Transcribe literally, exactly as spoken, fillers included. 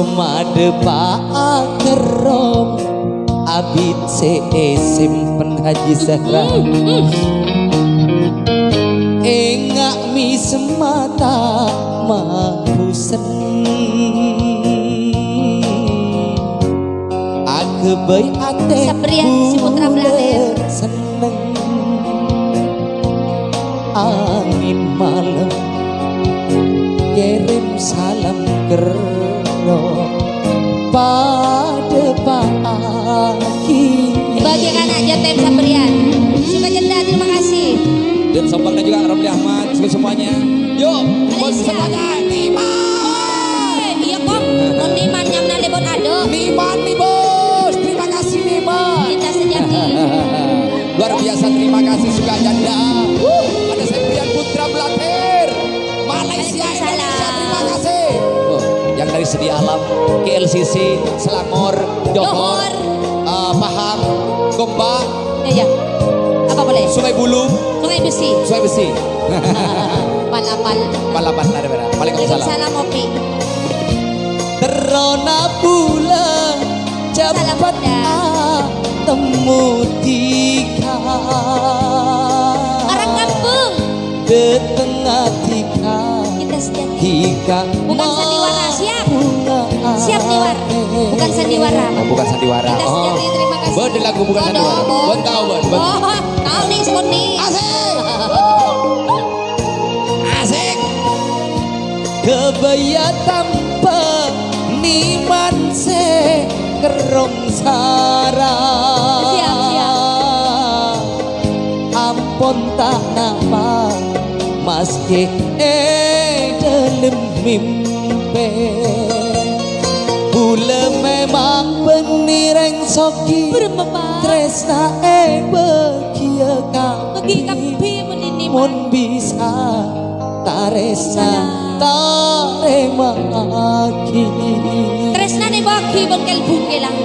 Madhepa'a kerrong abit sè èsempen Haji Zahra. Enga' mi' semmata mabusen. Aghâbây atè Sabrian, si putra bulâ Blatir. Senneng. Angèn malem kèrèm salam kerrong padhepaaghi. Bagi anak Jatim Sabrian. Suka jendela, terima kasih. Dan sombangnya juga Ramli Ahmad, semuanya. Yuk, buat Malaysia. Semuanya, Niman. Oi, iya, Kong. Non Niman nyamana lebon ado. Niman nih, Bos. Terima kasih, Niman. Cinta sejati. Luar biasa, terima kasih juga Janda. Wuh, ada Septian Putra Blatir. Malaysia, Waalaikumsalam. Indonesia, terima kasih. Oh, yang dari Sedi Alam, K L C C, Selangor, Johor, Johor. Eh, Pahang, Gombak, Ya, ya. Apa boleh? Sungai Bulu, Sungai Besi. Sungai Besi. Palapal. Palapal, ada, ada. Waalaikumsalam. Waalaikumsalam, Opi. Terrona pulang Salam, cepat Bunda. Atemu tiga. Orang kampung. Di tengah tiga. Kita sejati. Tiga. Bukan sandiwara, siap. Siap, Niwar. Bukan sandiwara. Oh, bukan sandiwara. Kita sejati, terima kasih. Bâdâ lagu bukan sandiwara. Bâdâ, bâdâ. Bâdâ tahu, bâdâ, bâdâ. Oh, tahu nih, Sony. Asik. Asik. Kabâjâ tampa Niman sè kerrong sara. Siap, siap. Ampon ta' napa, maskè è dâlem mimpi. Bulâ memang bânnè rèng soghi. Berempat. Trèsna èbâghiyâ kabbhi. Bâgi kabbhi bânnè Niman. Mon bisa. Tarèsna tarèma'aghi. Trèsnana bâgi bân kèl-bungkèlan.